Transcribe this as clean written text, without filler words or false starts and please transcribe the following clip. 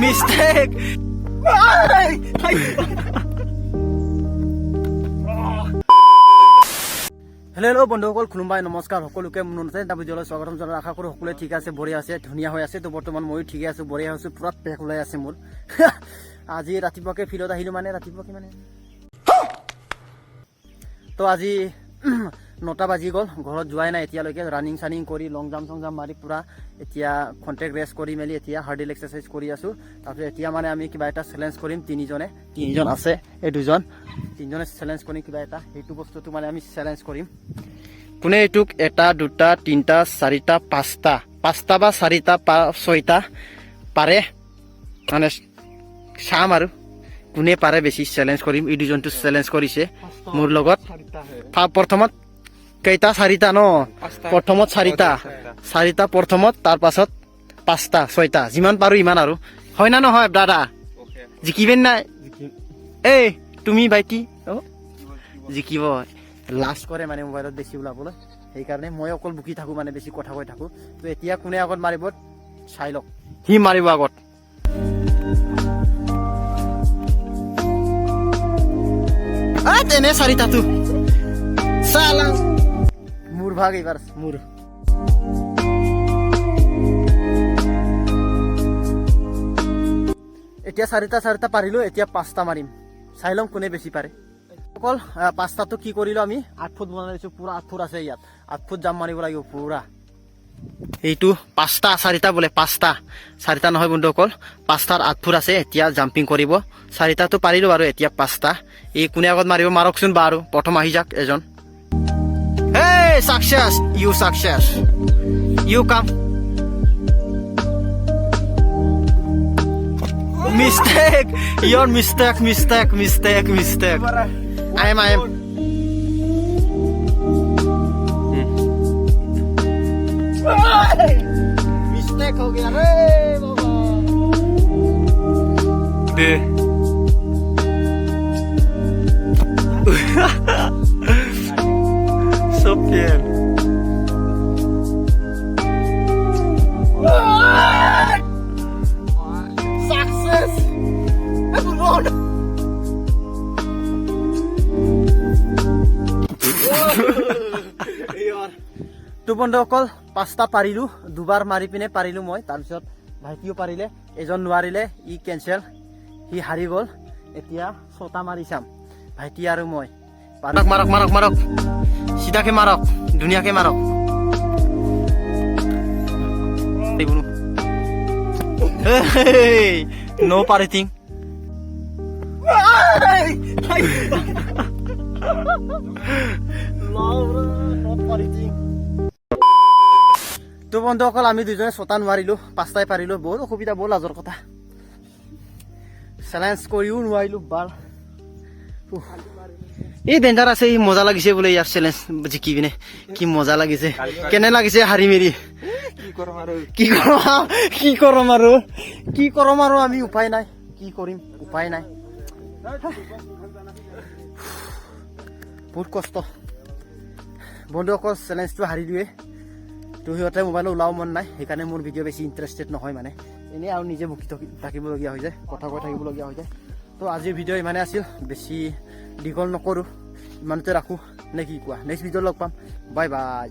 Mistake. Hello hello বন্ধুসকল, খুলুমবাই, নমস্কাৰ সকলোকে। মোৰ নতুন এটা ভিডিঅ'লৈ স্বাগতম জনালোঁ। আশা কৰোঁ সকলোৱে ঠিক আছে, বঢ়িয়া আছে, ধুনীয়া হৈ আছে। তো বৰ্তমান ময়ো ঠিকে আছোঁ, বঢ়িয়া আছোঁ, পূৰা পেক ওলাই আছে মোৰ। আজি ৰাতিপুৱাকে ফিল্ডত আহিলোঁ, মানে ৰাতিপুৱাকে মানে তো আজি 9টা বাজি গ'ল, ঘৰত যোৱাই নাই এতিয়ালৈকে। ৰানিং চানিং কৰি, লং জাম্প চং জাম্প মাৰি পূৰা এতিয়া খন্তেক ৰেষ্ট কৰি মেলি এতিয়া হাৰ্ডিল এক্সাৰচাইজ কৰি আছোঁ। তাৰপিছত এতিয়া মানে আমি কিবা এটা চেলেঞ্জ কৰিম তিনিজনে। তিনিজন আছে, এই দুজন তিনিজনে চেলেঞ্জ কৰিম কিবা এটা। সেইটো বস্তুটো মানে আমি চেলেঞ্জ কৰিম, কোনে এইটোক এটা, দুটা, তিনিটা, চাৰিটা, পাঁচটা, পাঁচটা বা চাৰিটা, ছয়টা পাৰে, মানে চাম আৰু কোনে পাৰে বেছি। চেলেঞ্জ কৰিম। এই দুজনটো চেলেঞ্জ কৰিছে মোৰ লগত। প্ৰথমত কেইটা? চাৰিটা ন? প্ৰথমত চাৰিটা, চাৰিটা প্ৰথমত, তাৰ পাছত পাঁচটা, ছয়টা, যিমান পাৰো ইমান আৰু। হয় না নহয় দাদা? জিকিবেন নাই? এই তুমি ভাইটি, অ জিকিব। লাজ কৰে মানে মোবাইলত বেছি ওলাবলৈ, সেইকাৰণে মই অকল বকি থাকো, মানে বেছি কথা কৈ থাকো। তো এতিয়া কোনে আগত মাৰিব চাই লওক। সি মাৰিব আগত। তেনে চাৰিটাটো চালা মোৰ ভাগ এইবাৰ মোৰ। এতিয়া চাৰিটা চাৰিটা পাৰিলো, এতিয়া পাঁচটা মাৰিম, চাই ল'ম কোনে বেছি পাৰে। অকল পাঁচটাটো কি কৰিলো আমি 8 ফুট বনাই দিছো, পুৰা 8 ফুট আছে ইয়াত, 8 ফুট জাম মাৰিব লাগিব পুৰা। এইটো পাঁচটা, চাৰিটা বোলে, পাঁচটা, চাৰিটা নহয় বন্ধুসকল, পাঁচটাৰ 8 ফুট আছে। এতিয়া জাম্পিং কৰিব। চাৰিটাটো পাৰিলো বাৰু, এতিয়া পাঁচটা। এই কোনে আগত মাৰিব মাৰকচোন বাৰু, প্ৰথম আহি যাক এজন। Hey, success, you success, you come. Mistake, your mistake, mistake, mistake, mistake. I am. Mistake हो गया रे बाबा। দে। চব ফেল। Success. তো বন্ধুসকল, পাঁচটা পাৰিলো, দুবাৰ মাৰি পিনে পাৰিলো মই। তাৰপিছত ভাইটিও পাৰিলে, এজন নোৱাৰিলে, ই কেঞ্চেল, সি হাৰি গ'ল। এতিয়া ছটা মাৰি চাম ভাইটি আৰু মই। মাৰক মাৰক মাৰক মাৰক, চিধাকে মাৰক, ধুনীয়াকে মাৰক। No পাৰিটিং। তো বন্ধুসকল, আমি দুজনে ছটা নোৱাৰিলো, পাঁচটাই পাৰিলো। বহুত অসুবিধা, বহুত লাজৰ কথা। চেলেঞ্জ কৰিও নোৱাৰিলো বাৰ। উফ। এই ডেঞ্জাৰ আছে, ই মজা লাগিছে বোলে ইয়াৰ চেলেঞ্জ জিকি পিনে। কি মজা লাগিছে, কেনে লাগিছে হাৰি মেৰি? কি কৰম আৰু? কি কৰম, কি কৰম আৰু, কি কৰম আৰু, আমি উপায় নাই, কি কৰিম, উপায় নাই। বহুত কষ্ট বন্ধুসকল, চেলেঞ্জটো হাৰিলোৱে। তো সিহঁতে মোবাইলত ওলাব মন নাই, সেইকাৰণে মোৰ ভিডিঅ' বেছি ইণ্টাৰেষ্টেড নহয়, মানে এনেই আৰু নিজে বকি থাকিবলগীয়া হৈ যায়, কথা কৈ থাকিবলগীয়া হৈ যায়। তো আজিৰ ভিডিঅ' ইমানেই আছিল, বেছি দীঘল নকৰোঁ, ইমানতে ৰাখোঁ নে কি কোৱা? নেক্সট ভিডিঅ' লগ পাম, বাই বাই।